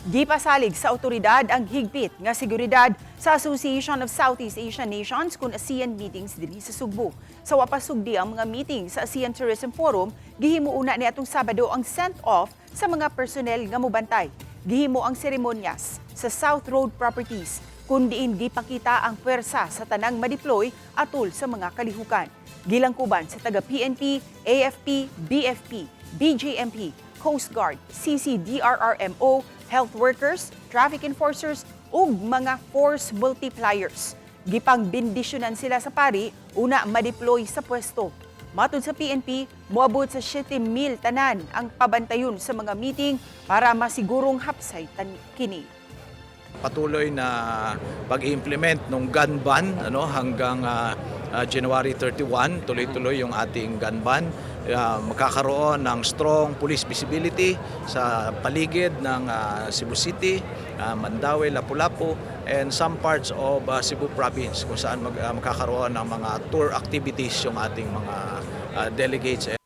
Gipasalig sa otoridad ang higpit nga seguridad sa Association of Southeast Asian Nations kun ASEAN meetings dinhi sa Sugbo. Sa wa pa sugdi ang mga meeting sa ASEAN Tourism Forum, gihimo una niadtong Sabado ang send-off sa mga personnel nga mobantay. Gihimo ang seremonyas sa South Road Properties kun diin gipakita ang puwersa sa tanang madeploy atol sa mga kalihukan. Gilangkuban sa taga PNP, AFP, BFP, BJMP, Coast Guard, CCDRRMO, health workers, traffic enforcers ug mga force multipliers. Gipang bendisyonan sila sa pari una madeploy sa pwesto. Matod sa PNP, moabot sa 7,000 tanan ang pabantayon sa mga meeting para masigurong hapsay tan kini. Patuloy na pag-implement ng gun ban, ano, hanggang January 31. Tuloy-tuloy yung ating gun ban. Magkakaroon ng strong police visibility sa paligid ng Cebu City, Mandaue, Lapu-Lapu and some parts of Cebu Province kung saan magkakaroon ng mga tour activities yung ating mga delegates.